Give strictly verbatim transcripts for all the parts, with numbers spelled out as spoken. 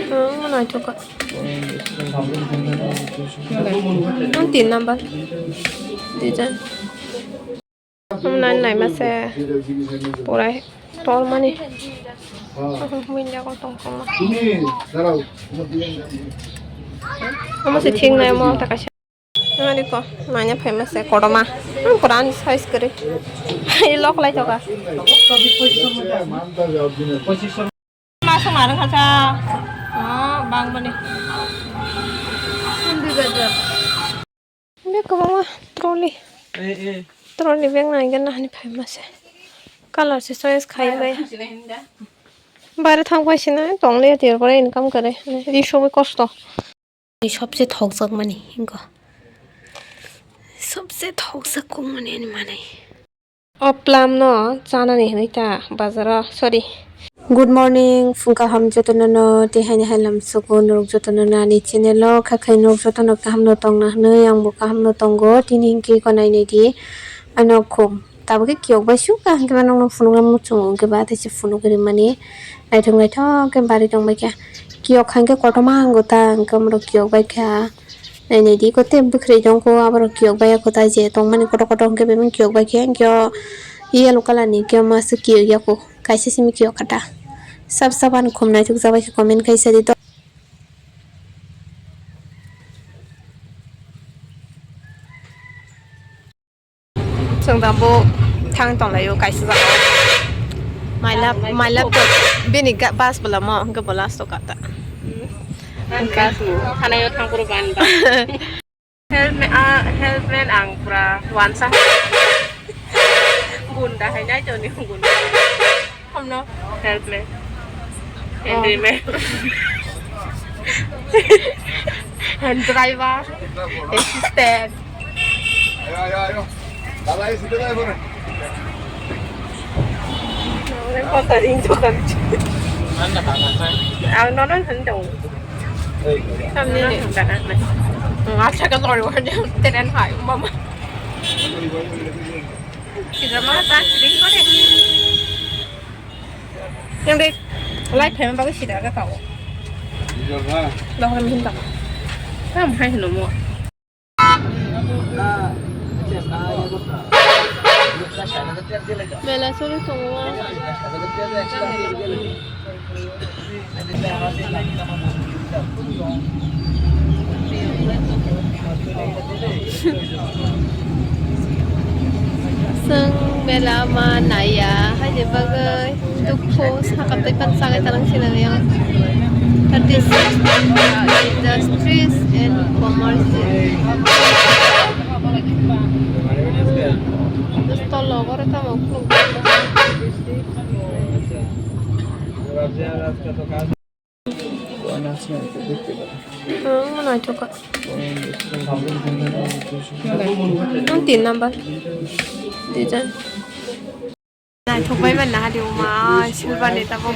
Hmm, naithok kha. Hmm, tin number. Design. Omo nai naima se purai tormani. Window o tongthokma. Omo se thik nai omo ta kaisa. Nari ko naina phaima se kotorma. Hmm, pura ani size kwrwi. Loklai thoka. Masuk marang kacha. Oh, bang bani. Bag kwbangma trolley. Eh, eh. Trolley bag naigana hani phaima se. Color se choice khai bai. Bare thang bai sina tongle tir pore income kare. Ri sobi kosto. Ni sobse thokjak mani hingo. Sobse thokjak kung mani ani manai. O plum no chanani hinwi ta bazaro, sorry. Good morning, phung kaham jotono no, tei haini hai lamsogo norok jotono no ani channel o, kha khai norok jotono kaham no tongna hinwi, ang bo kaham no tongo, tini hinke iko nainai di, ano khum, tabuk khe kiyok bai sukha, hinke ba nokno phunukna muchungo, hinke ba tei se phunuk rimani, naithok naithok khe bari tongbai kha, kiyok kha hinke kotorma ang gota, hinke omorok kiyok bai kha. Nainai di kote bwkhwrwi tongkho, aborok kiyok bai ya kotai je tongmani kotor kotor hwnkhe bebak kiyok bai khe, hwnkhe o yellow colour ni khe masa kiyok ya kho, kaisa simi kiyok kha ta. Sab sab ani khum naithok jak bai khe comment khai sa di to. Chwng da bo thang tong lai o kaisa jaga. My love, my love to bini ga-, bus bwla mo hwnkhe bo last o kata. Ang bus mo, thanaio thang phuru ban ba. Help me, ah, help me ang pura wansa. Gunda hai nai to ni gunda. Hamno help me. Henry me. Hand driver, assistant. Ayo, ayo, ayo. Dala, isi dala, ayo. Ang nono hendo. Samni ni. Nga sa ka lori wa ni tenen hai mama. Sida ma ta sida ko de. Yang de lai phe ma ba sida ka ka. Lo ka mi hin ta. Kam hai no mo. Mela sori tongo. Chwng mela ma naiya, haini bagwi dukhu sakatwi pan chagai tanang sinani ang. Thirty six industries and commerce. Stall logo re tamo khuluk. Hmm, naithok kha. Hmm, tin number. Design. Naithok bai man nahadi uma, silver ni tamo.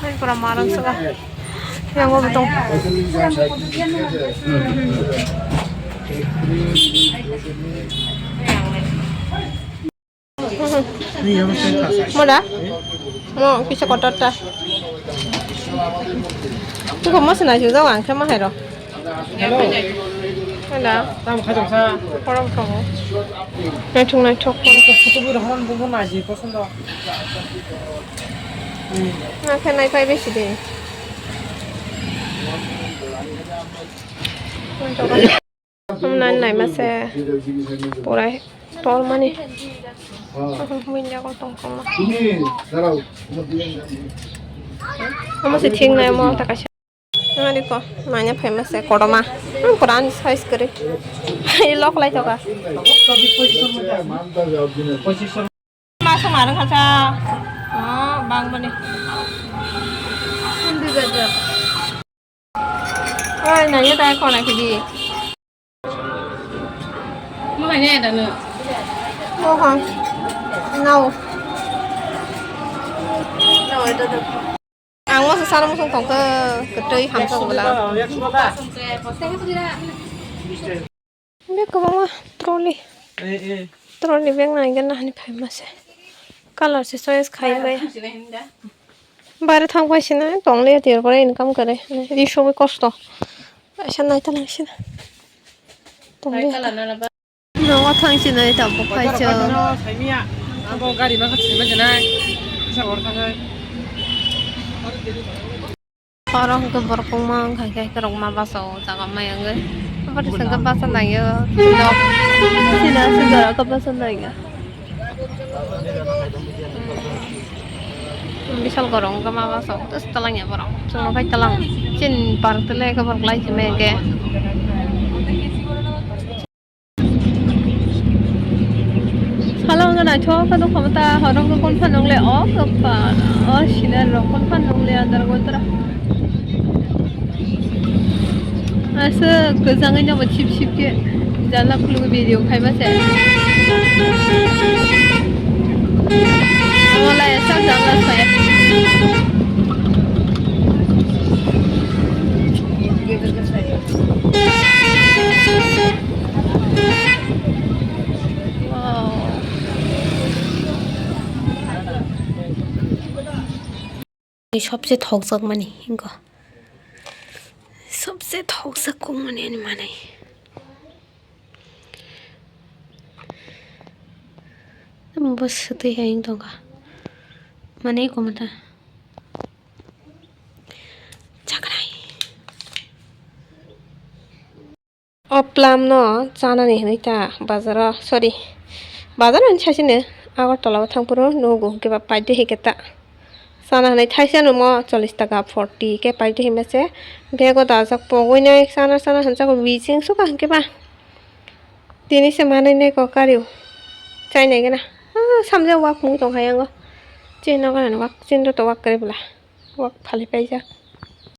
Hai pura marang soba. Yang bo tong. Moda? Mo kisa kotor ta. Tuko mo swnai sujak ang khe ma hai ro. Hello. Hello. Tam kha jong sa. Korom komo. Naithok naithok. Kutu bu rohon bu bu naji posondo. Na khe nai pai besi de. Hum, nai naima se purai tormani. Window o tongthokma. Omo se thik nai omo ta kaisa. Nari ko naina phaima se kotorma. Hmm, pura ani size kwrwi. Loklai thoka. Masuk marang kacha. Oh, bang bani. Undi jaga. Oi, nanya ta kona kidi. Mo hanya ada na. Mo ha. No. No, ito to. Ang mo sa sana mo song tong ke ketui hamsong bela. Bag kwbangma trolley. Eh, eh. Trolley bag nai gana hani phaima se. Color se choice khai bai. Bare thang pai sina tong le tir pore income kare. Ri sobi kosto. Aisa nai ta lang sina. Tong le. Nogo thang sina ta bo khai cha. Abo gari ma khat sima janai. Sa gor thangai. Oro hwnkhe borok kwbangma wngkha khe, borok ma bachao jaga maya wngwi. Aboni saka bacha nangya, sina aswk jora khe bacha nangya. Bishal gorok wngkha ma bachao, twswk twlangya borok, chwngno khai twlang. Chini park tele khe borok lai chimaya khe. Salo wngkha naithok khe nukha ta, horo wngkha konpha nungle o kwpal, o scenery rok konpha nungle andar gotro. Aswk kwchangwi nobo sip sip khe jala khulugwi video khaima se. Omo lai sak jala saya. Wow. Sobse thokjakmani hingo. Sobse thokjak kukmani ani manwi. Bo swtwi hai wng tongkha. Manwi kumata. Chaknai. O plum no chanani hinwi ta bazaro, sorry, bazaro hinwi sasino Agartala o thangphuru nugo hwnkhe ba paide hai khe ta. Chana hinwi thaisa numo chollish taka forty khe paide hinwi se bego dajak pogwi nai chana chana hinwi bising suka hwnkhe ba. Tini se manwi nai kok kario chainai gana. Ah, samjak wak mung tong hai ango. Chini nogo wak chini to wak kwrwi bwla. Wak phalwi paijak.